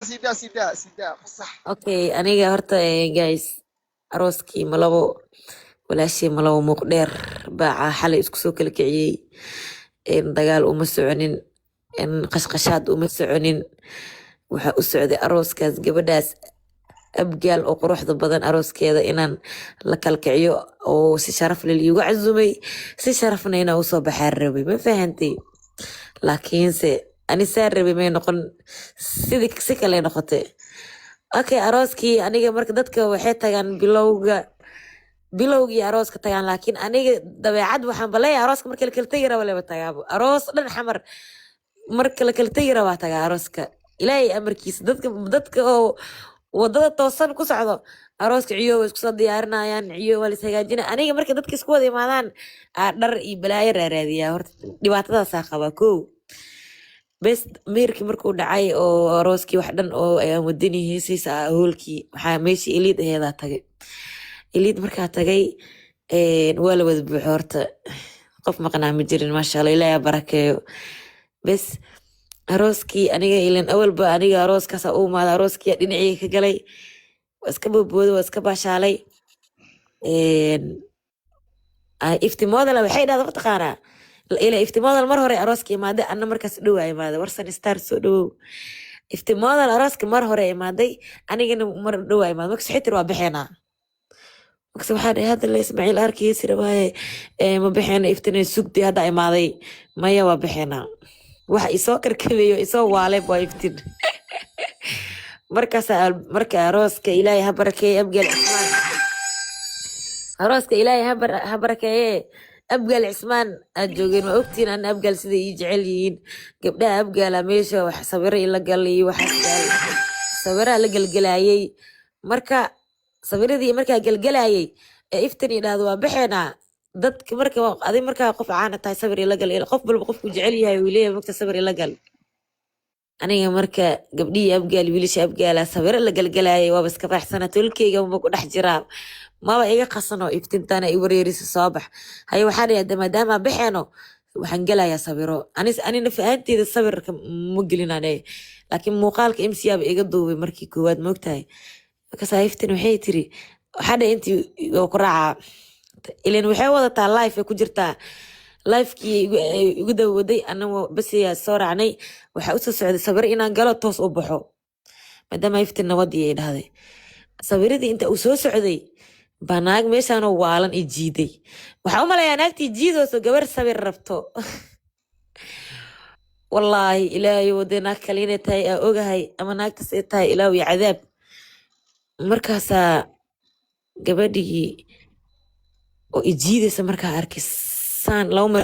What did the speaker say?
Sidaa, sidaa, sidaa, fasax. Okay, aniga horta guys, arooskii Malabo, walaashii Malabo Muuqdheer baa xalay isku soo kala kiciyey. Dagaal uma soconin, qashqashaad uma soconin. Waxaa u socday arooskaas gabadhaas Abgaal oo quruxda badan arooskeeda inaan la kala kiciyo, oo si sharaf leh liigu casumay, si sharafna inaan usoo baxaa rabay, ma fahantay? Laakiinse ani saa rabay may noqon, sidii si kale noqotay. Okay, arooskii aniga marka dadka waxay tagaan bilowga, bilowgii arooska tagaan, laakiin aniga dabeecad waxaan baleeyahay arooska marka la kala tegi rabo leba tagaabo. Aroos dhan Xamar marka la kala tegi rabaa tagaa arooska. Ilaahay amarkiisa, dadka oo wadada toosan ku socdo arooska ciyo way isku soo diyaarinayaan, ciyo waa la is hagaajina. Aniga marka dadka isku wada imaadaan aa dhar iyo balaayo raaraadiyaa. Horta dhibaatadaasaa qabaa. Kow bes, meherkii markuu dhacay oo arooskii wax dhan oo ayaan wadani heesaysa ah, hoolkii waxaa meeshii Eliid aheedaa tagay. Eliid markaa tagay, waa la wada buuxo. Horta qof maqnaa ma jirin, maasha Allah, Ilaahay ha barakeeyo. Bes, arooskii aniga ilan awalba aniga arooskaasa u imaada, arooskii dhinacii ka galay, waa iska boobooday, waa iska baashaalay. Ifti Model waxay dhahda, mataqaanaa, ila Ifti Model mar hore arooska imaaday, anna markaas dhowaa imaaday. Warsan Star, soo dhawow. Ifti Model arooska mar hore imaaday, anigana mar dhowaa imaaday. Markas waxay tiri, "Waa baxeenaa." Markas waxaa dhahay, "Hadda la Ismaaciil arkaysi rabaaye, ma baxeena Iftina, sugdi, hadda imaaday." "Maya, waa baxeenaa." Waxa isoo karkabeeyo, isoo waalay waa Iftin. Markaas marka arooska Ilaahay ha barakeeye Abgaal Cismaan, arooska Ilaahay ha barakeeye Abgaal Cismaan aad joogeen. Waa ogtihiin ana Abgaal siday ii jecel yihiin. Gabdhaha Abgaala meesha wax sawiro ila gal iyo waxaas yaal, sawiraha la gelgelayay. Marka sawiradii markaa gelgelayay ee Iftin idhaahdo, "Waa baxeenaa." Dadka marka adi markaa qof caana tahay, sawir ila gal, qof walba qofku jecel yahay uu leeyahay marka sawir ila gal. Aniga marka gabdhihii Abgaal, wiilasha Abgaala sawiro la gelgelayay, waaba iska faraxsana, tolkeyga maba ku dhex jiraa, maba iga qasano. Iftintaana i wareerisa, "Soo bax." Haye, waxaa dhahay, "Maadaama baxeeno, waxaan gelayaa sawiro." Anis anina fahanteeda sawirka ma gelinane, laakiin muuqaalka MCaba iga duubay markii koowaad, moogtahay. Markaasaa Iftin waxay tiri, waxaa dhahay, "Intii waa ku raacaa." Ilan waxay wadataa live ay ku jirtaa, livekii igu daba waday, anagoo basiyaa soo raacnay. Waxaa usoo socday sawiro inaan galo, toos u baxo, maadaama Iftin nabadii ay dhahday. Sawiradii inta uu soo socday baa naag meeshaanoo waalan i jiiday. Waxaa u malayaa naagtii jiidooso gabar sawir rabto. Wallaahi, Ilaahay wadee, naag kale inay tahay aa ogahay, ama naagtaas ay tahay, Ilaahu iyo cadaab. Markaasaa gabadhii oo i jiidaysa markaa arkay, saan laba mar.